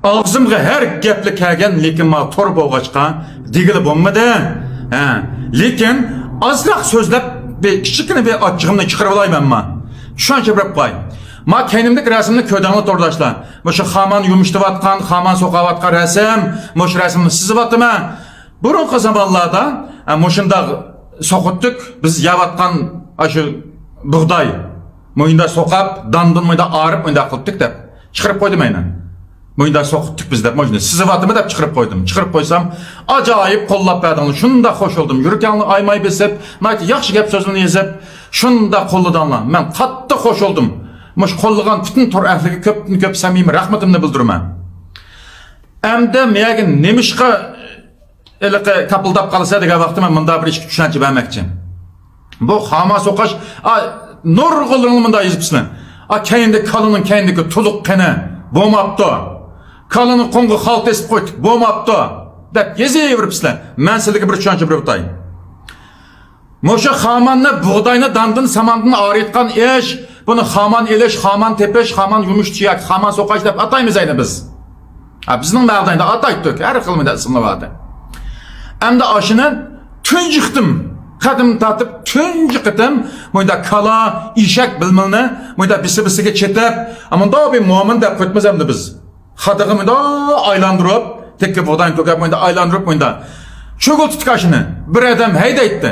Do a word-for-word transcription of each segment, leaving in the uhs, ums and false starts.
ئاغزىمغا ھەر گەپلا كەلگەن، لېكىن ما تور بولغاچقا دېگىلى بولمىدى. ھە، لېكىن ئازراق سۆزلەپ، بىر كىچىككىنە بىر ئاچچىقىمنى چىقىرىپ ئالاي مەنما. چۈشەنچە بېرىپ قوي. ما كەينىمدىكى رەسىمنى كۆردۈڭلار تورداشلار. مۇشۇ خامان يۇمشىتىۋاتقان، خامان سوقاۋاتقان رەسىم. مۇشۇ رەسىمنى سىزىۋاتىمەن. بۇرۇنقى زامانلاردا، ھە، مۇشۇنداق سوقۇتتۇق بىز يەۋاتقان ئاشۇ بۇغداي. مۇنداق سوقاپ، داندىن مۇنداق ئايرىپ، مۇنداق قىلتۇق دەپ چىقىرىپ قويدۇم ئەينەن. مۇنداق سوقۇتتۇق بىز دەپ، مۇشۇنى سىزىۋاتىمەن دەپ چىقىرىپ قويدۇم. چىقىرىپ قويسام، ئاجايىپ قوللاپ بەردىڭلار. شۇنداق خوش بولدۇم. يۈرىكىڭلارنى ئايىماي بېسىپ، ناھايىتى ياخشى گەپ سۆزلەرنى يېزىپ، شۇنداق قوللىدىڭلار. مەن قاتتىق خوش بولدۇم. مۇشۇ قوللىغان پۈتۈن تور ئەھلىگە كۆپتىن كۆپ سەمىمىي رەھمىتىمنى بىلدۈرىمەن. ئەمدى مېگە نېمىشقا ھېلىقى كاپىلداپ قالسا دېگەن ۋاقىتتا مەن مۇنداق بىر ئىككى چۈشەنچە بەرمەكچى. بۇ خامان سوقاش، ئا، نۇرغۇنلىرىڭلار مۇنداق يېزىپسىلەر. ئا، كەينىدىكى كالىنىڭ كەينىدىكى تۇلۇق قېنى بولماپتۇ. كالىنى قۇمغا خالتا ئېسىپ قويدۇق، بولماپتۇ، دەپ يېزىۋېرىپسىلەر. مەن سىلەرگە بىر چۈشەنچە بېرىپ ئۆتەي. مۇشۇ خاماننى، بۇغداينى داندىن، ساماندىن ئايرىيتقان ئىش، بۇنى خامان ئېلىش، خامان تېپىش، خامان يۇمشىتىش ياكى خامان سوقاش دەپ ئاتايمىز ئەينى بىز. ھە، بىزنىڭ مەھەللىدە ئاتايتتۇق، ھەر خىل مۇنداق ئىسىملار بار ئىدى. ئەمدى ئاشۇنى تۇنجى قېتىم، قەدىم تارتىپ تۇنجى قېتىم مۇنداق كالا، ئېشەك بىلمىلىنى مۇنداق بىسى-بىسىگە چېتىپ، مۇنداق بىر مومىن دەپ قويۇپمىز ئەمدى بىز. خادىغا مۇنداق ئايلاندۇرۇپ، تېككە بۇغداينى تۆكۈپ، مۇنداق ئايلاندۇرۇپ، مۇنداق چۆگۈلتۈتتى كاشىنى. بىر ئادەم ھەيدەيتتى.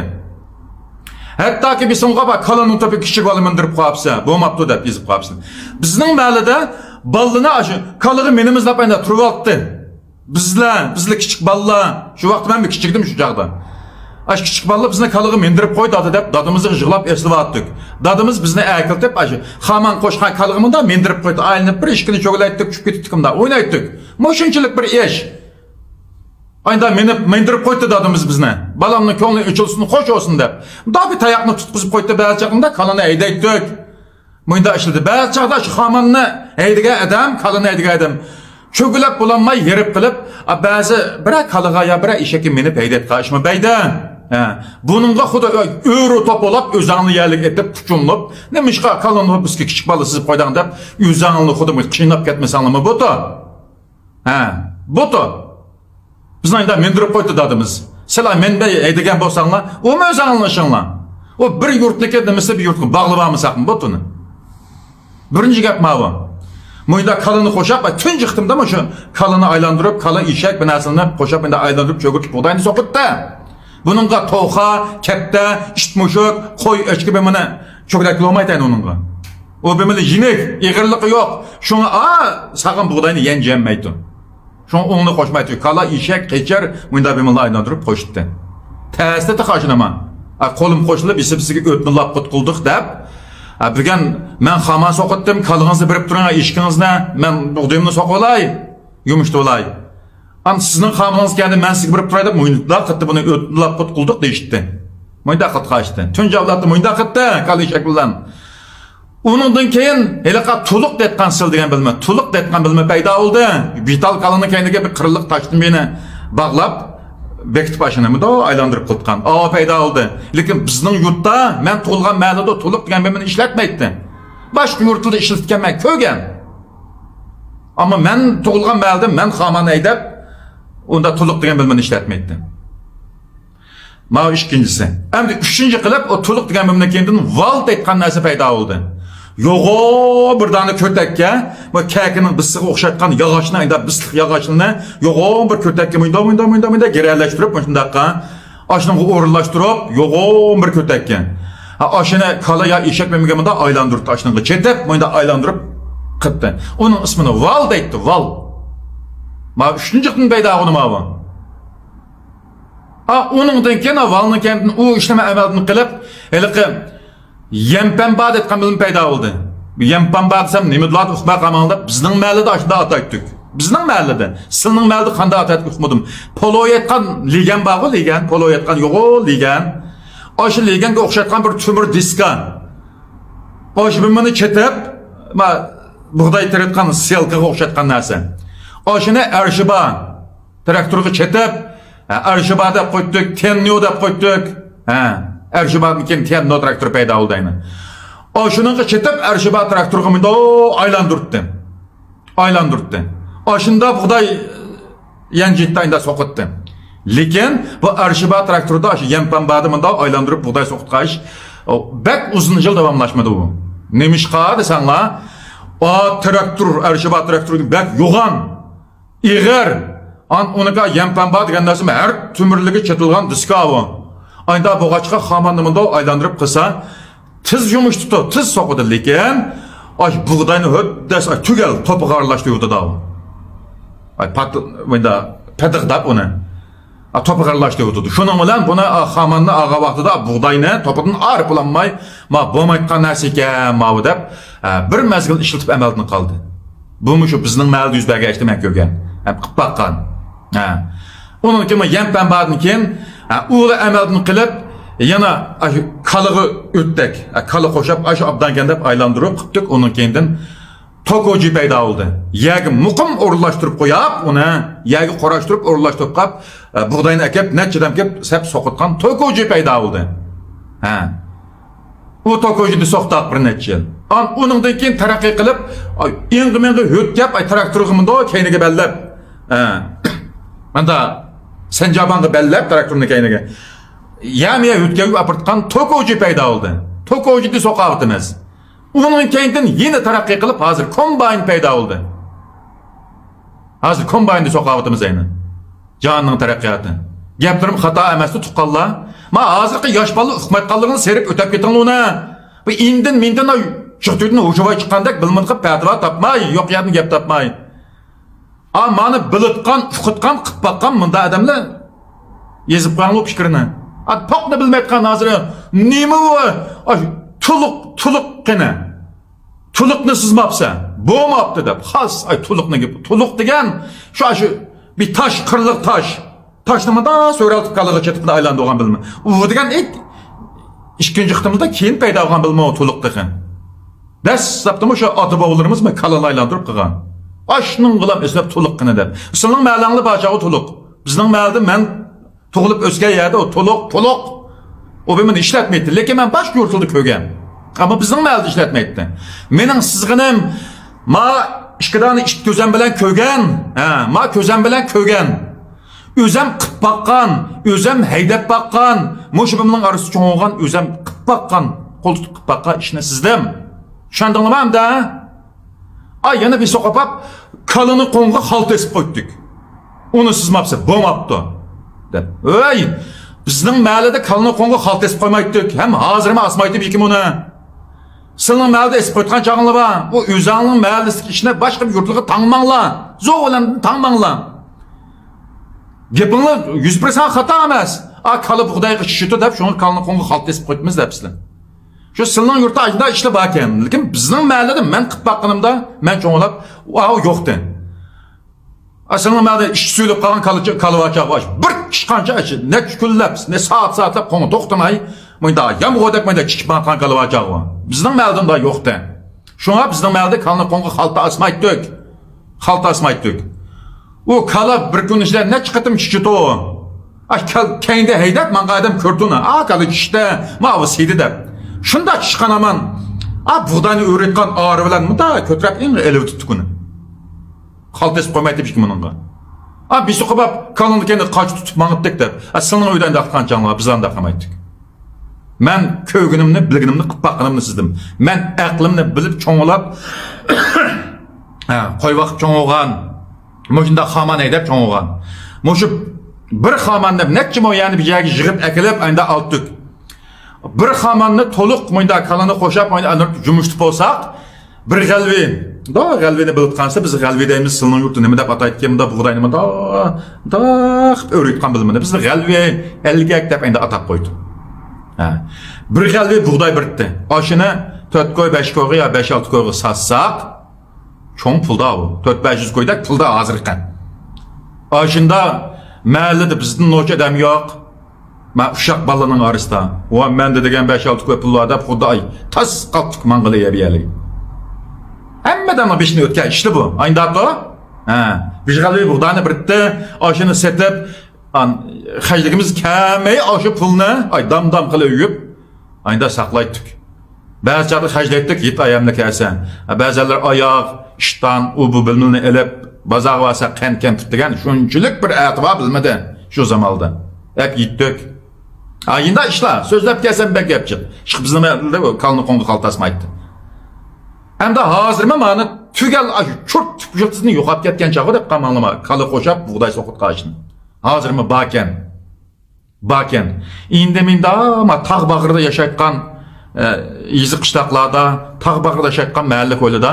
ھەتتاكى بىسىڭغا بار، كالىنىڭ تۆپىگە كىچىك بالا مىندۈرۈپ قويۇپسە، بولماپتۇ دەپ يېزىپ قويۇپسىلەر. بىزنىڭ مەھەللىدە بالىلىنى ئاشۇ كالىغا مىنىمىز دەپ ئەنە تۇرۇۋالاتتى. بىزلەر، بىزلەر كىچىك بالىلار، شۇ ۋاقىتتا مەن بىر كىچىك ئىدىم شۇ چاغدا. ئاشۇ كىچىك بالىلار بىزنى كالىغا مىندۈرۈپ قوي دادا دەپ، دادىمىزغا يىغلاپ ئېسىلىۋاتتۇق. دادىمىز بىزنى ئەكېلىپ، ئاشۇ خامان قوشقان كالىغا مۇنداق مىندۈرۈپ قويدى، ئايلىنىپ بىر ئىككىنى چۆگىلەيتتۇق، چۈشۈپ كېتەتتۇق، مۇنداق ئوينايتتۇق. مۇشۇنچىلىك بىر ئىش. ئايدا مىنىپ، مىندۈرۈپ قويدى دادىمىز بىزنى. بالامنىڭ كۆڭلى ئېچىلسۇن، خوش بولسۇن دەپ. مۇنداق بىر تاياقنى تۇتقۇزۇپ قويدى، بەزى چاغدا كالىنى ھەيدەيتتۇق. مۇنداق ئىشلىدى. بەزى چاغدا شۇ خاماننى ھەيدىگەن ئادەم، كالىنى ھەيدىگەن ئادەم چۆگىلەپ بولالماي ھېرىپ قېلىپ، ئا، بەزى بىرەر كالىغا يا بىرەر ئېشەككە مىنىپ ھەيدەيدىغان ئىشمۇ بەيدە. ھە. بۇنىڭغا خۇدا ئۆرە توپىلاپ، ئۆزەڭنى يەرلىككە ئېتىپ، قۇچۇنلاپ، نېمىشقا كالىنى بىزگە كىچىك بالا سىزىپ قويدۇڭ دەپ، ئۆزەڭنى خۇدا قىيناپ كەتمىسەڭلارمۇ بوتۇ. ھە، بوتۇ. بىزنى ئەندە مىندۈرۈپ قويدى دادىمىز. سىلەر مەن بىلەن ھەيدىگەن بولساڭلار، ئۇمۇ ئۆزۈڭلار ئىشىڭلار. ئۇ بىر يۇرتنىكى نېمىسى بىر يۇرتقا باغلىۋالمىساق بوتۇنى. بىرىنچى گەپ ماۋۇ. مۇنداق كالىنى قوشاپ، تۇنجى قېتىمدا مۇشۇ كالىنى ئايلاندۇرۇپ، كالا ئېشەك بىر نەرسىلەرنى قوشاپ، مۇنداق ئايلاندۇرۇپ، چۆگۈرتۈپ بۇغداينى سوقۇتتى. بۇنىڭغا توخۇ، كەپتەر، ئىت، مۈشۈك، قوي، ئۆچكە بىر مانا چۆگىلەتكىلى بولمايتتى ئۇنىڭغا. ئۇ بىمىلى يېنىك، ئېغىرلىقى يوق. شۇڭا، ئا، ساغلام بۇغداينى يەنجىيەلمەيتتى. شۇڭا ئۇنى قوشمايتتى. كالا، ئېشەك، قېچىر، مۇنداق بىمىلى ئايلاندۇرۇپ قوشتى. تەستە تېخى ئاشۇنىما. ئا، قولۇم قوشۇلۇپ، بىسى-بىسىگە ئۆتنى لاپ قۇت قىلدۇق دەپ. ئا، بۈگۈن مەن خامان سوقۇتتۇم، كالىڭىزنى بېرىپ تۇرۇڭ، ئېشىكىڭىزنى، مەن بۇغدىيىمنى سوقۇۋالاي، يۇمشىتىۋالاي. ئەمدى سىزنىڭ خامىنىڭىز كەلدى، مەن سىزگە بېرىپ تۇراي دەپ، مۇنداق قىلدى، بۇنى ئۆتنىلاپ قۇت قىلدۇق دېيىشتى. مۇنداق قىلدى قاچتى. تۇنجى ئەۋلادتا مۇنداق قىلدى، كالا ئېشەك بىلەن. ئۇنىڭدىن كېيىن ھېلىقى تۇلۇق دەيدىغان سىل دېگەن بىلمە، تۇلۇق دەيدىغان بىلمە پەيدا بولدى. بىتال كالىنىڭ كەينىگە بىر قىرىلىق تاشتىن بىرنى باغلاپ، بېكىتىپ ئاشۇنى مۇنداق ئايلاندۇرۇپ قىلىدىغان. ئاۋۇ پەيدا بولدى. لېكىن بىزنىڭ يۇرتتا، مەن تۇغۇلغان مەھەللىدە تۇلۇق دېگەن بىلمىنى ئىشلەتمەيتتى. باشقا يۇرتلاردا ئىشلىتىدىكەن، مەن كۆرگەن. ئەمما مەن تۇغۇلغان مەھەلدە مەن خامان ھەيدەپ، ئۇندا تۇلۇق دېگەن بىلمىنى ئىشلەتمەيتتى. ماۋۇ ئىككىنچىسى. ئەمدى ئۈچىنچى قىلىپ، ئۇ تۇلۇق دېگەن بىلمىدىن كېيىن ۋال دەيدىغان نەرسە پەيدا بولدى. يوغان بىر دانە كۆتەككە، بۇ كەكىنىڭ بىسىغا ئوخشاتقان ياغاچنى، ئەيدە بىسلىق ياغاچنى يوغان بىر كۆتەككە مۇنداق، مۇنداق، مۇنداق، مۇنداق گىرەلەشتۈرۈپ، مۇشۇنداققا ئاشۇنىڭغا ئورۇنلاشتۇرۇپ، يوغان بىر كۆتەككە. ھە، ئاشۇنى كالا يا ئېشەك بىلمىگەن مۇنداق ئايلاندۇرۇپتۇ، ئاشۇنىڭغا چېتىپ، مۇنداق ئايلاندۇرۇپ قىپتۇ. ئۇنىڭ ئىسمىنى ۋال دەيتتى، ۋال. ماۋۇ ئۈچىنچى قېتىم پەيدا بولغىنى ماۋۇ. ئا، ئۇنىڭدىن كېيىن، ۋالنىڭ كەينىدىن ئۇ ئىشلىمە ئەمەلدىن قېلىپ، ھېلىقى يەمپەمبا دەيدىغان بىلىم پەيدا بولدى. يەمپەمبا دېسەم نېمە دېيىلىدۇ، ئۇقماي قالماڭلار دەپ، بىزنىڭ مەھەللىدە ئاشۇنداق ئاتايتتۇق. بىزنىڭ مەھەللىدە. سىلىنىڭ مەھەللىدە قانداق ئاتايتتۇق ئۇقمىدىم. پولو ياتقان لېگەن بارغۇ، لېگەن، پولو ياتقان يوغان لېگەن. ئاشۇ لېگەنگە ئوخشاتقان بىر تۆمۈر دىسكا. ئاشۇ بىر مېنى چېتىپ، ما، بۇغداي تېرىتقان سېلكىغا ئوخشاتقان نەرسە. ئاشۇنى ئەرشىبا تىراكتورغا چېتىپ، ھە، ئەرشىبا دەپ قويدۇق، تېننيو دەپ قويدۇق. ھە، ئەرشىبادىن كېيىن تېننو تىراكتور پەيدا بولدى ئەينى. ئاشۇنىڭغا چېتىپ، ئەرشىبا تىراكتورغا مۇنداق ئايلاندۇرتتى. ئايلاندۇرتتى. ئاشۇنداق بۇغداي يەنجىتتە ئايدا سوقۇتتى. لېكىن بۇ ئەرشىبا تراكتوردا ئاشۇ يەنپەنبادا مۇنداق ئايلاندۇرۇپ بۇغداي سوقۇتقان ئىش، ئۇ بەك ئۇزۇن يىل داۋاملاشمىدى ئۇ. نېمىشقا دېسەڭلار، ئا تراكتور، ئەرشىبا تراكتورى بەك يوغان، ئېغىر. ئان ئۇنىڭغا يەنپەنبا دېگەن نەرسە ھەر تۆمۈرلۈكى چېتىلغان دىسكا ئۇ. ئايدا بولغاچقا خاماننى مۇنداق ئايلاندۇرۇپ قىلسا، تېز يۇمشىتىدۇ، تېز سوقىدۇ، لېكىن ئاي بۇغداينى ھۆددەس، ئاي تۈگەل توپىغا ئارىلاشتۇرۇۋېتىدۇ. ئاي پات-، مۇندا پېتىقداپ ئۇنى، ئا، توپىغا ئارىلاشتۇرۇۋېتىدۇ. شۇنىڭ بىلەن بۇنى، ئا، خاماننى ئالغان ۋاقتىدا بۇغداينى توپىدىن ئايرىپ بولالماي، ما بولمايدىغان نەرسە ئىكەن ماۋۇ دەپ، ئا، بىر مەزگىل ئىشلىتىپ ئەمەلدىن قالدى. بۇمۇ شۇ بىزنىڭ مەھەللىدە يۈز بەرگەن ئىشنى مەن كۆرگەن ھەم قىلىپ باققان. ھە. ئۇنىڭدىن كېيىن يەنپەنبادىن كېيىن، ھە، ئۇلا ئەمەلدىن قېلىپ، يەنە ئاشۇ كالىغا ئۆتتۇق. ھە، كالا قوشاپ، ئاشۇ ئابدانكەن دەپ ئايلاندۇرۇپ قىپتۇق. ئۇنىڭ كېيىندىن توكوجى پەيدا بولدى. يەرگە مۇقىم ئورۇنلاشتۇرۇپ قويۇپ، ئۇنى يەرگە قوراشتۇرۇپ ئورۇنلاشتۇرۇپ قويۇپ، ھە، بۇغداينى ئەكەپ، نەچچە ئادەم كېلىپ سەپ سوقۇتقان توكوجى پەيدا بولدى. ھە. ئۇ توكوجىدا سوقتاق بىر نەچچە يىل. ئان-، ئۇنىڭدىن كېيىن تەرەققىي قىلىپ، ئاي، ئىڭغا مىڭغا ھۆتكەپ، ئاي، تراكتورغا مۇنداق كەينىگە بەللەپ، ئە، ماندا سەنجابانغا بەللەپ تراكتورنى كەينىگە. يەمىيە ھۆتكەپ ئاپىرتقان توكوجى پەيدا بولدى. توكوجىدا سوقاۋاتىمىز. ئۇنىڭ كەينىدىن يەنە تەرەققىي قىلىپ، ھازىر كومباين پەيدا بولدى. ھازىر كومبايندا سوقاۋاتىمىز ئەينى. جاھاننىڭ تەرەققىياتى. گەپلىرىم خاتا ئەمەستۇ، تۇغقانلار؟ ما ھازىرقى ياش بالىلار ئۇقمايتقانلىقىنى سېرىپ ئۆتەپ كېتىڭلار ئۇنى. بۇ ئىندىن مىندىن جىق تۈگدىن ھوشۇۋاي چىققاندەك بىلمىدىغان پەتىۋا تاپماي، يوق يەردىن گەپ تاپماي. ئا، مانا بىلىتقان، ئۇقۇتقان، قىپ باققان مۇندا ئادەملەر. يېزىپ قويۇڭلار پىكرىنى. ئا، پوقنى بىلمەيتقان ھازىر. نېمە ئۇ؟ ئاي، تولۇق، تولۇق قېنى؟ تولۇقنى سىزماپسەن، بولماپتۇ دەپ، خاس، ئاي، تولۇقنى گېپى. تولۇق دېگەن شۇ، شۇ بىر تاش، قىرلىق تاش. تاشنى مۇنداق سۆرەلتىپ كالىغا چېتىپ ئايلاندۇرغان بىلمە. ئۇ دېگەن ئىك-، ئىككىنچى قېتىمدا كېيىن پەيدا بولغان بىلمە ئۇ تولۇق تېخى. دەسلەپتىمۇ شۇ ئاتا-بوۋىلىرىمىزمۇ كالىنى ئايلاندۇرۇپ قىلغان. ئاشۇنىڭغىلا ئېسىلىپ تولۇق قېنى دەپ. سىلىنىڭ مەھەللەڭلار بارچاغۇ تولۇق. بىزنىڭ مەھەللىدە مەن تۇغۇلۇپ ئۆسكەن يەردە ئۇ تولۇق، تولۇق. ئۇ بىر مېنى ئىشلەتمەيتتى. لېكىن مەن باشقا يۇرتلاردا كۆرگەن. ئەمما بىزنىڭ مەھەللىدە ئىشلەتمەيتتى. مېنىڭ سىزغىنىم، ما ئىككى دانە ئىت كۆزۈم بىلەن كۆرگەن. ھە، ما كۆزۈم بىلەن كۆرگەن. ئۆزۈم قىپ باققان، ئۆزۈم ھەيدەپ باققان. مۇشۇ بىر مېنىڭ ئارىسىدا چوڭ بولغان، ئۆزۈم قىپ باققان، قول تۇتۇپ قىپ باققان ئىشنى سىزدىم. چۈشەندىڭلارمۇ ئەمدى؟ ئا، يەنە بىر سوقۇپ ئاپ، كالىنى قوڭغا خالتا ئېسىپ قويدۇق. ئۇنى سىزماپسەن، بولماپتۇ، دەپ. ھەي، بىزنىڭ مەھەللىدە كالىنى قوڭغا خالتا ئېسىپ قويمايتتۇق. ھەم ھازىرمۇ ئاسمايتتۇق بىكىم ئۇنى. سىلىنىڭ مەھەللىدە ئېسىپ قويىدىغان چاغىڭلار بار. ئۇ ئۆزۈڭنىڭ مەھەللىسىدىكى ئىشنى باشقا بىر يۇرتلارغا تاڭماڭلار. زور ئادەمدىن تاڭماڭلار. گېپىڭلار يۈز پىرسەنت خاتا ئەمەس. ئا، كالا بۇغدايغا چىشىتى دەپ، شۇڭا كالىنى قوڭغا خالتا ئېسىپ قويدۇمىز دەپسىلەر. شۇ سىلىنىڭ يۇرتتا ئاشۇنداق ئىشلار باركەن. لېكىن بىزنىڭ مەھەللىدە مەن قىپ باققىنىمدا، مەن چوڭلاپ، ئاۋۇ يوقتى. ئا، سىلىنىڭ مەھەللىدە ئىش سۈيلۈپ قالغان كالا، كالىۋاچاغۇ ئاش. بىر ئىشقانچە ئاش. نەچچە كۈنلەپ، نە سائەت سائەتلەپ قوڭى توختىماي، مۇنداق يامغۇردەك مۇنداق چىقىپ ماڭغان كالىۋاچاغۇ. بىزنىڭ مەھەللىدە مۇنداق يوقتى. شۇڭا بىزنىڭ مەھەللىدە كالىنى قوڭغا خالتا ئاسمايتتۇق. خالتا ئاسمايتتۇق. ئۇ كالا بىر كۈن ئىچىدە نەچچە قېتىم چىچىتۇ. ئا، كال-، كەينىدە ھەيدەپ ماڭغان ئادەم كۆردى ئۇنى. ئا، كالا چىچتى، ماۋۇ سىيدى دەپ. شۇنداق چىچقان ھامان. ئا، بۇغداينى ئۆرۈيتقان ئارا بىلەن مۇنداق كۆتۈرۈپ ئېڭى ئېلىۋېتىپتۇ ئۇنى. خالتا ئېسىپ قويمايتتى بىكىم ئۇنىڭغا. ئا، بىسى قوپاپ، كالىنى كەينىدە قاچا تۇتۇپ ماڭىتتۇق دەپ. ئا، سىلىنىڭ ئۆيدە ئەنداق قىلغان چاغلار بىز ئەنداق قىلمايتتۇق. مەن كۆرگىنىمنى، بىلگىنىمنى قىلىپ باققىنىمنى سىزدىم. مەن ئەقلىمنى بىلىپ چوڭلاپ، ھە، قوي باقىپ چوڭ بولغان، مۇشۇنداق خامان ھەيدەپ چوڭ بولغان. مۇشۇ بىر خامان دەپ نەچچە مو يەرنى بىر يەرگە يىغىپ ئەكېلىپ، ئەندە ئالتۇك. بىر خاماننى تولۇق مۇنداق كالىنى قوشاپ، مۇنداق جۇمۇشتۇرۇپ بولساق، بىر غەلۋە، دا غەلۋىنى بىلىپ قالسا، بىز غەلۋە دەيمىز، سىلىنىڭ يۇرتى نېمە دەپ ئاتايدىكەن، مۇنداق بۇغداينى مۇنداق، مۇنداق قىلىپ ئۆرۈيتقان بىلمىدى. بىز غەلۋە، ئەلگەك دەپ ئەندى ئاتاپ قويدۇق. ھە. بىر غەلۋە بۇغداي بىرتتى. ئاشۇنى تۆت كوي، بەش كويغا يا بەش ئالتە كويغا ساتساق، چوڭ پۇلدا ئۇ. تۆت بەش يۈز كويدەك پۇلدا ھازىرقى. ئاشۇندا مەھەللىدە بىزدىن نوچى ئادەم يوق. مەن ئۇششاق بالىنىڭ ئارىسىدا، ۋا مەندە دېگەن بەش ئالتە كوي پۇل بار دەپ، خۇددى ئاي تاس قاتتىق ماڭغىلى يەپ يەلىگەن. ھەممە ئادەمنىڭ بېشىدىن ئۆتكەن ئىشلا بۇ. ئاينداپتۇ؟ ھە. بىر غەلۋە بۇغداينى بىرتتى، ئاشۇنى سېتىپ، ئان-، خەجلىكىمىز كەلمەي، ئاشۇ پۇلنى، ئاي، دام-دام قىلىپ يۇيۇپ، ئايندا ساقلايتتۇق. بەزى چاغدا خەجلەيتتۇق، يىت ئايەملىك ھەسە. بەزەنلەر ئاياغ، ئىشتان، ئۇ بۇ بىلمىلىنى ئېلىپ، بازارغا بارساق قەنت-كەمپۈت دېگەن شۇنچىلىك بىر ئەتىۋار بىلمىدى شۇ زاماندا. ئەپ يېتتۇق. ئا، يىندا ئىشلار. سۆزلەپ كەلسەم بەك گەپ جىق. ئىشقىلىپ بىزنىڭ كالىنى قوڭغا قالتاسمايتتى. ئەمدى ھازىرمۇ مانا تۈگەل ئاشۇ چۇرت تۈپ يىلتىزىنى يوقاپ كەتكەن چاغى دەپ قالماڭلىما. كالا قوشاپ بۇغداي سوقۇتقان ئىشنى. ھازىرمۇ باركەن. باركەن. ئىندى مىندا ما تاغ باغرىدا ياشايدىغان، ئە، يېزا قىشلاقلاردا، تاغ باغرىدا ياشايدىغان مەھەللە كويلىدا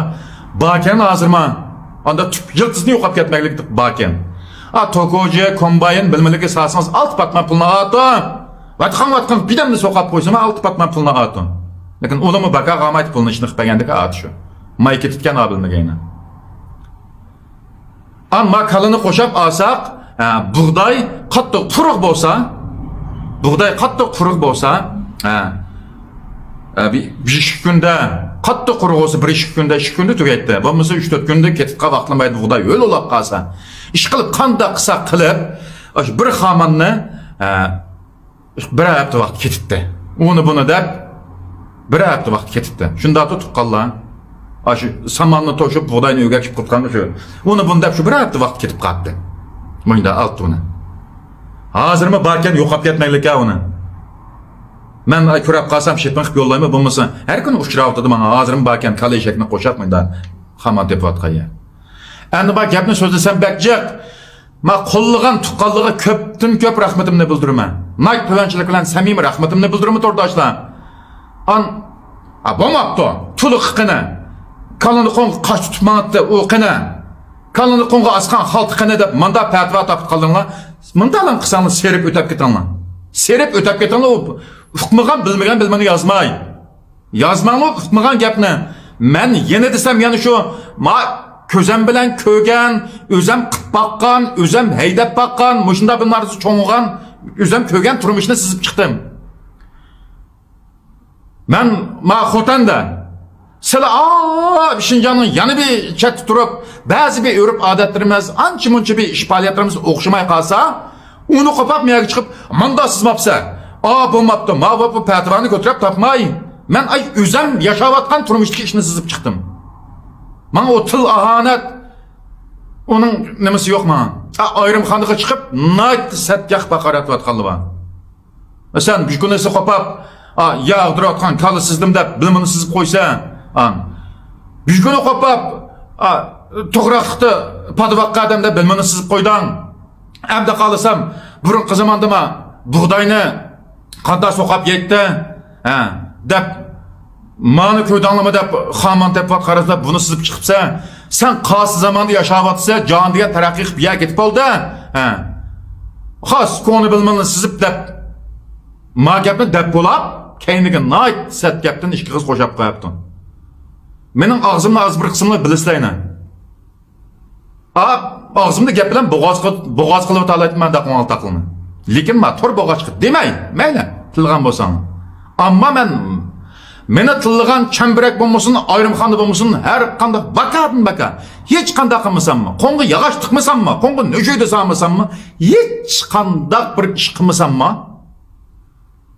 باركەن ھازىرما. ئاندا تۈپ يىلتىزنى يوقاپ كەتمەكلىك باركەن. ئا، توكوجى، كومباين، بىلمىلىكى سالسىڭىز ئالتە پاتمان پۇلنى ئاتۇ. ۋاتقان ۋاتقان بىدەمنى سوقاپ قويسىمۇ ئالتە پاتمان پۇلنى ئاتۇ. لېكىن ئۇلىمۇ باكا قالمايدۇ پۇلنى ئىشنى قىلىپ بەرگەندىكى ئاتۇ شۇ. ماي كېتىدىكەن ئا بىلمىگەينى. ئان ما كالىنى قوشاپ ئالساق، ئە، بۇغداي قاتتىق قۇرۇق بولسا، بۇغداي قاتتىق قۇرۇق بولسا، ئە، ئە، بىر، بىر ئىككى كۈندە، قاتتىق قۇرۇق بولسا، بىر ئىككى كۈندە، ئىككى كۈندە تۈگەيتتى. بولمىسا ئۈچ تۆت كۈندە كېتىپ قالغان ۋاقتىدا بۇغداي ھۆل بولاپ قالسا، ئىشقىلىپ قانداق قىلساق قىلىپ، ئاشۇ بىر خاماننى، ئە، بىر ھەپتە ۋاقىت كېتىپتۇ. ئۇنى بۇنى دەپ، بىر ھەپتە ۋاقىت كېتىپتۇ. شۇنداقتا تۇغقانلار، ئاشۇ ساماننى توشۇپ، بۇغداينى ئۆگەپ چىقىپ قىلىدىغان شۇ. ئۇنى بۇنى دەپ، شۇ بىر ھەپتە ۋاقىت كېتىپ قاپتۇ. مۇشۇنداق ئالتە كۈنى. ھازىرمۇ باركەن، يوقاپ كەتمەيلىكەن ئۇنى. مەن ئاي كۆرۈپ قالسام، شېپىڭ قىلىپ يوللايمەن، بولمىسا ھەر كۈنى ئۇچراۋاتىدۇ ماڭا. ھازىرمۇ باركەن، كالا ئېشەكنى قوشاپ، مۇنداق خامان تېپىۋاتقان يەر. ئەمدى ما گەپنى سۆزلىسەم بەك جىق. ما قوللىغان تۇغقانلىرىغا كۆپتىن كۆپ رەھمىتىمنى بىلدۈرىمەن. ناھايىتى تۆۋەنچىلىك بىلەن سەمىمىي رەھمىتىمنى بىلدۈرىمەن تورداشلار. ئان، ئا، بولماپتۇ. تۇلۇق قېنى. كالىنى قوڭغا قاش تۇتۇپ ماڭاتتى، ئۇ قېنى. كالىنى قوڭغا ئاسقان خالتا قېنى دەپ مانداق پەتىۋا تاپىپ قالدىڭلار. مانداقلا قىلساڭلار سېرىپ ئۆتەپ كېتىڭلار. سېرىپ ئۆتەپ كېتىڭلار، ئۇ ئۇقمىغان، بىلمىگەن بىلمىنى يازماي. يازماڭلار ئۇقمىغان گەپنى. مەن يەنە دېسەم، يەنە شۇ، ما، كۆزەم بىلەن كۆرگەن، ئۆزەم قىپ باققان، ئۆزەم ھەيدەپ باققان، مۇشۇنداق بىر نەرسە چوڭىغان، ئۆزەم كۆرگەن تۇرمۇشنى سىزىپ چىقتىم. مەن، ما، خوتەندە، سىلە، ئا، شىنجاڭنىڭ يەنە بىر چەتتە تۇرۇپ، بەزى بىر ئۆرپ ئادەتلىرىمىز، ئانچە مۇنچە بىر ئىش پائالىيەتلىرىمىز ئوخشىماي قالسا، ئۇنى قوپاپ مەيەرگە چىقىپ، ماندا سىزماپسە، ئا، بولماپتۇ، ما بولۇپ، بۇ پەتىۋانى كۆتۈرۈپ تاپماي، مەن ئاي ئۆزەم ياشاۋاتقان تۇرمۇشتىكى ئىشنى سىزىپ چىقتىم. ماڭا ئۇ تىل ئاھانەت، ئۇنىڭ نېمىسى يوق ماڭا. ئا، ئايرىم خانىغا چىقىپ، ناھايىتى سەتگاھ ھاقارەتلەۋاتقانلار بار. مەسىلەن، بىر كۈنىسى قوپاپ، ئا، ياغ دۇراتقان كالا سىزدىم دەپ، بىلمىنى سىزىپ قويسا، ئان. بىر كۈنى قوپاپ، ئا، توغراقلىقتا پادىۋاققا ئادەم دەپ، بىلمىنى سىزىپ قويداڭ. ئەمدى قالسام، بۇرۇنقى زاماندىما بۇغداينى قانداق سوقاپ يەيتتى، ھە، دەپ، مانا كۆردۈڭلارمۇ دەپ، خامان تېپىۋاتقان قارىسا، بۇنى سىزىپ چىقىپسەن. سەن قايسى زاماندا ياشاۋاتىسەن، جاھان دېگەن تەرەققىي قىلىپ يەر كېتىپ بولدى. ھە. خاس، كونا بىلمىنى سىزىپ دەپ، ما گەپنى دەپ بولاپ، كەينىگە ناھايىتى سەت گەپتىن ئىككى قىز قوشاپ قويۇپتۇ. مېنىڭ ئاغزىمنى ئاز بىر قىسمىنى بىلىسىلەينە. ئا، ئاغزىمدا گەپ بىلەن بوغاز قىل-، بوغاز قىلىۋېتەلايتتىم مەن داقماڭلىق تاقلىنى. لېكىن ما تور بوغاچقا دېمەي، مەيلى، تىللىغان بولساڭ. ئەمما مەن، مېنى تىللىغان چەمبىرەك بولمىسۇن، ئايرىمخانا بولمىسۇن، ھەر قانداق باكادىن باكا، ھېچ قانداق قىلمىساممۇ، قوڭغا ياغاچ تىقمىساممۇ، قوڭغا نۆشۈيدە سالمىساممۇ، ھېچ قانداق بىر ئىش قىلمىساممۇ،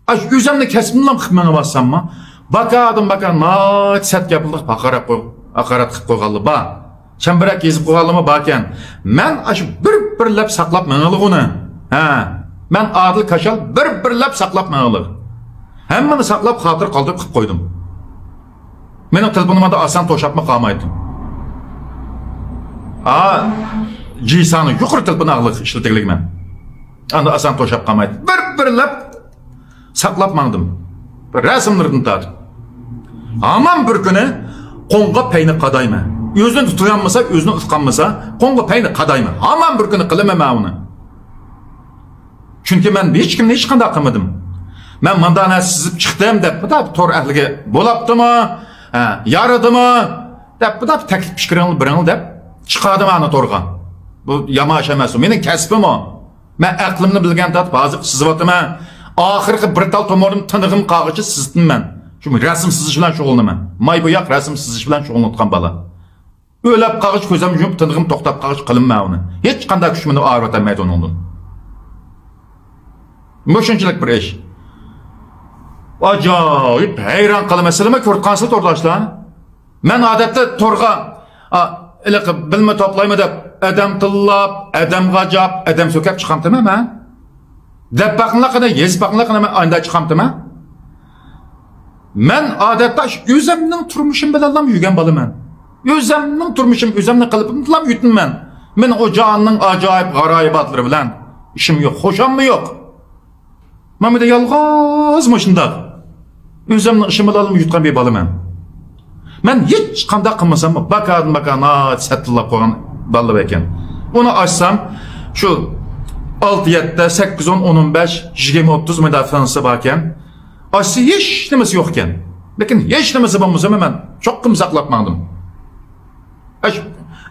ئاشۇ ئۆزۈمنى كەسپىمنىلا قىلىپ مېڭىۋاتساممۇ، باكادىن باكا ناھايىتى سەت گەپلىرىپ ھاقارەت قوي-، ھاقارەت قىلىپ قويغانلار بار. چەمبىرەك يېزىپ قويغانلىرىمۇ باركەن. مەن ئاشۇ بىر-بىرلەپ ساقلاپ مېڭىلىغۇنى. ھە. مەن ئادىل كاشال بىر-بىرلەپ ساقلاپ مېڭىلىغ. ھەممىنى ساقلاپ خاتىرە قالدۇرۇپ قىلىپ قويدۇم. مېنىڭ تېلېفونۇمدا ئاسان توشاپمۇ قالمايتتى. ئا، جىسانى يۇقىرى تېلېفون ئاغلىق ئىشلىتىگلىك مەن. ئاندا ئاسان توشاپ قالمايتتى. بىر-بىرلەپ ساقلاپ ماڭدىم. رەسىملىرىدىن تارتىپ. ھامان بىر كۈنى قوڭغا پەينى قادايمەن. ئۆزىنى تۇتۇيالمىسا، ئۆزىنى ئۇتقانمىسا، قوڭغا پەينى قادايمەن. ھامان بىر كۈنى قىلىمەن مەن ئۇنى. چۈنكى مەن ھېچكىمنى ھېچقانداق قىلمىدىم. مەن مانداق نەرسە سىزىپ چىقتىم دەپ، بۇدا تور ئەھلىگە بولاپتىمۇ، ھە، يارىدىمۇ دەپ، بۇدا تەكلىپ پىكرىڭلار بېرىڭلار دەپ چىقاردىم ئانى تورغا. بۇ يامان ئىش ئەمەس، ئۇ مېنىڭ كەسپىمۇ. مەن ئەقلىمنى بىلگەن تارتىپ ھازىرغىچە سىزىۋاتىمەن. ئاخىرقى بىر تال تومۇرۇم تىنىقىم قالغىچە سىزىتىمەن. شۇ رەسىم سىزىش بىلەن شۇغۇللىنىمەن. ماي بوياق رەسىم سىزىش بىلەن شۇغۇللىنىۋاتقان بالا. ئۆلەپ قالغۇچە كۆزۈم يۇمۇپ، تىنىقىم توختاپ قالغۇچە قىلىمەن ئۇنى. ھېچقانداق كۈچ مېنى ئايرىۋەتەلمەيدۇ ئۇنىڭدىن. مۇشۇنچىلىك بىر ئىش. ئاجايىپ، ھەيران قالىمەن. سىلىمۇ كۆرۈپ قالسىلا تورداشلار. مەن ئادەتتە تورغا، ئا، ھېلىقى بىلمە توپلايمەن دەپ، ئادەم تىللاپ، ئادەمگە ئاجاپ، ئادەم سۆكەپ چىقامتىمەن مەن؟ دەپ باقىڭلار قېنى، يېزىپ باقىڭلار قېنى، مەن ئانداق چىقامتىمەن؟ مەن ئادەتتە شۇ ئۆزۈمنىڭ تۇرمۇشۇم بىلەنلا يۈرگەن بالىمەن. ئۆزۈمنىڭ تۇرمۇشۇم، ئۆزۈمنىڭ قېلىپىمدىلا يۈتىمەن. مېنىڭ ئۇ جاھاننىڭ ئاجايىپ غارايىباتلىرى بىلەن ئىشىم يوق، خۇشاممۇ يوق. مەن بۇ يەردە يالغۇز مۇشۇنداق ئۆزۈمنىڭ ئىشىم بىلەنلا يۈتكەن بىر بالىمەن. مەن ھېچقانداق قىلمىساممۇ، باكادىن باكا ناھايىتى سەتتىللاپ قويغان بالىلار ئىكەن. ئۇنى ئاچسام، شۇ ئالتە يەتتە، سەككىز ئون، ئون ئون بەش، يىگىرمە ئوتتۇز مۇنداق فىنانسى بار ئىكەن. ئاچسا ھېچ نېمىسى يوق ئىكەن. لېكىن ھېچ نېمىسى بولمىسىمۇ، مەن چوقۇم ساقلاپ ماڭدىم. ئاش-،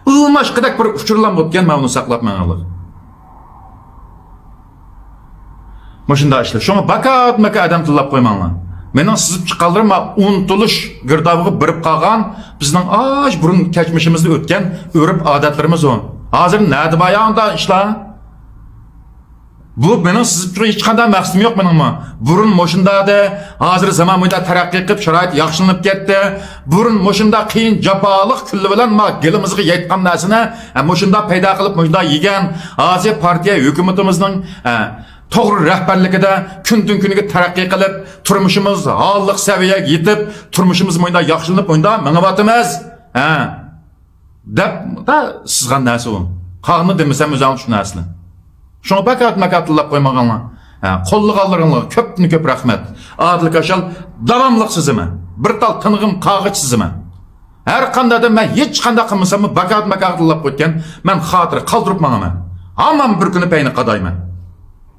ئىلماشقىدەك بىر ئۇچۇرلام بوپتىكەن، مەن ئۇنى ساقلاپ ماڭغانلىق. مۇشۇنداق ئىشلار. شۇڭا باكات-ماكات ئادەم تىللاپ قويماڭلار. مېنىڭ سىزىپ چىققانلىرىم ما ئۇنتۇلۇش گىردابىغا بېرىپ قالغان، بىزنىڭ ئاش بۇرۇن كەچمىشىمىزدە ئۆتكەن ئۆرپ-ئادەتلىرىمىز ئۇ. ھازىر نەدە بار يا ئۇنداق ئىشلار؟ بۇ مېنىڭ سىزىپ تۇرغان ھېچقانداق مەقسىتىم يوق مېنىڭمۇ. بۇرۇن مۇشۇنداق ئىدى، ھازىر زامان مۇشۇنداق تەرەققىي قىلىپ، شارائىت ياخشىلىنىپ كەتتى. بۇرۇن مۇشۇنداق قىيىن، جاپالىق كۈنلەر بىلەن ما گېلىمىزغا يەتكەن نەرسىنى، ھە، مۇشۇنداق پەيدا قىلىپ، مۇشۇنداق يېگەن. ھازىر پارتىيە ھۆكۈمىتىمىزنىڭ، ھە، توغرا رەھبەرلىكىدە كۈندىن-كۈنگە تەرەققىي قىلىپ، تۇرمۇشىمىز ھاللىق سەۋىيەگە يېتىپ، تۇرمۇشىمىز مۇشۇنداق ياخشىلىنىپ، مۇشۇنداق مېڭىۋاتىمىز. ھە. دەپ، دا سىزغان نەرسە ئۇ. قالغىنىنى دېمىسەم، ئۆزۈڭلار چۈشىنەرسىلەر. شۇڭا باكات-ماكات تىللاپ قويمىغانلار. ھە، قوللىغانلىرىڭلارغا كۆپتىن كۆپ رەھمەت. ئادىل كاشال داۋاملىق سىزىمەن. بىر تال تىنىقىم قالغىچە سىزىمەن. ھەر قانداق ئادەم، مەن ھېچقانداق قىلمىساممۇ، باكات-ماكات تىللاپ قويغان، مەن خاتىرە قالدۇرۇپ ماڭىمەن. ھامان بىر كۈنى پەينى قادايمەن.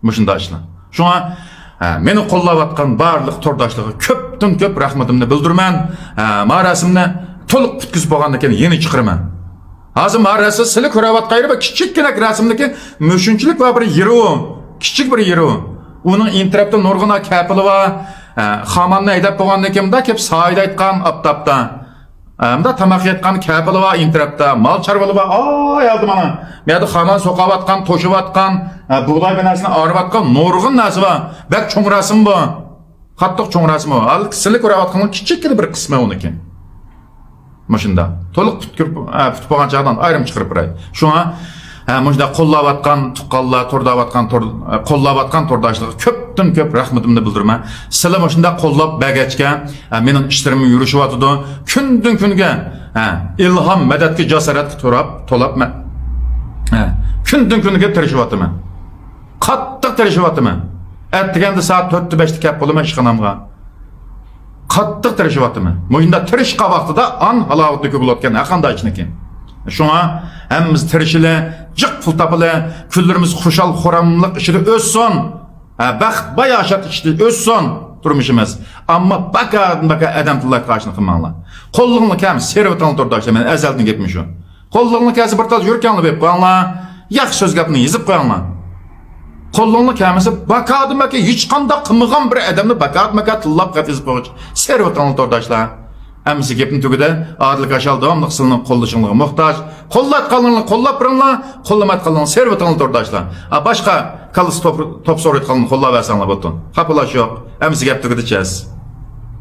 مۇشۇنداق ئىشلار. شۇڭا، ھە، مېنى قوللاۋاتقان بارلىق تورداشلارغا كۆپتىن كۆپ رەھمىتىمنى بىلدۈرىمەن. ھە، ما رەسىمنى تولۇق پۈتكۈزۈپ بولغاندىن كېيىن يەنە چىقىرىمەن. ھازىر ما رەسىم سىلى كۆرۈۋاتقان يېرى بىر كىچىككىنە رەسىمدىكى مۆشۈنچىلىك بار بىر يېرى ئۇ. كىچىك بىر يېرى ئۇ. ئۇنىڭ ئېنترەپتە نۇرغۇن كەپىلى بار. ھە، خاماننى ھەيدەپ بولغاندىن كېيىن مۇنداق كېلىپ سايىدا ئېيتقان ئاپتاپتا. ئە، مۇنداق تاماق يەيدىغان كەپىلى بار، ئېنترەپتە، مال چارۋىلىرى بار. ئاي، ئالدى مانا. بۇ يەردە خامان سوقاۋاتقان، توشۇۋاتقان، ئە، بۇغداي بىر نەرسىنى ئارىۋاتقان نۇرغۇن نەرسە بار. بەك چوڭ رەسىم بۇ. قاتتىق چوڭ رەسىم بۇ. ھازىر سىلى كۆرۈۋاتقاننىڭ كىچىككىنە بىر قىسمى ئۇنىڭكى. مۇشۇنداق. تولۇق پۈتكۈرۈپ، ئە، پۈتۈپ بولغان چاغدىن ئايرىم چىقىرىپ بېرەي. شۇڭا، ھە، مۇشۇنداق قوللاۋاتقان تۇغقانلار، تورداۋاتقان تور-، قوللاۋاتقان تورداشلارغا كۆپتىن كۆپ رەھمىتىمنى بىلدۈرىمەن. سىلەر مۇشۇنداق قوللاپ بەرگەچكە، ھە، مېنىڭ ئىشلىرىم يۈرۈشۈۋاتىدۇ. كۈندىن كۈنگە، ھە، ئىلھام، مەدەتكە، جاسارەتكە توراپ، تولۇپ مەن، ھە، كۈندىن كۈنگە تىرىشىۋاتىمەن. قاتتىق تىرىشىۋاتىمەن. ئەتىگەندە سائەت تۆتتە، بەشتە كەپ بولىمەن ئىشخانامغا. قاتتىق تىرىشىۋاتىمەن. مۇشۇنداق تىرىشقان ۋاقتىدا ئان ھالاۋىتى كۆپ بولۇۋاتقان ھەرقانداق ئىشنىكى. شۇڭا ھەممىمىز تىرىشىلى، جىق پۇل تاپىلى، كۈنلىرىمىز خۇشال-خۇراملىق ئىچىدە ئۆتسۇن. ھە، بەخت، باياشات ئىچىدە ئۆتسۇن تۇرمۇشىمىز. ئەمما باكادىن باكا ئادەم تىللايدىغان ئىشنى قىلماڭلار. قوللىرىڭلار كەلمىسە سېرىۋېتىڭلار تورداشلار، مېنىڭ ئەزەلدىن گېپىم شۇ. قوللىرىڭلار كەلسە بىر تال يۈرىكىڭلار بېرىپ قويۇڭلار. ياخشى سۆز گەپنى يېزىپ قويۇڭلار. قوللىرىڭلار كەلمىسە، باكادىن باكا ھېچقانداق قىلمىغان بىر ئادەمنى باكادىن باكا تىللاپ خەت يېزىپ قويغۇچە سېرىۋېتىڭلار تورداشلار. ھەممىسى گېپىم تۈگىدى. ئادىل كاشال داۋاملىق سىلىنىڭ قوللىشىڭلارغا موھتاج. قوللايدىغانلىرىڭلار قوللاپ بېرىڭلار، قوللىمايدىغانلىرىڭلار سېرىۋېتىڭلار تورداشلار. ئا، باشقا كاللىسى توپ، توپ سورايدىغانلارنى قوللاۋەرسەڭلار بولدى. خاپىلاش يوق. ھەممىسى گەپ تۈگىدى، چەس.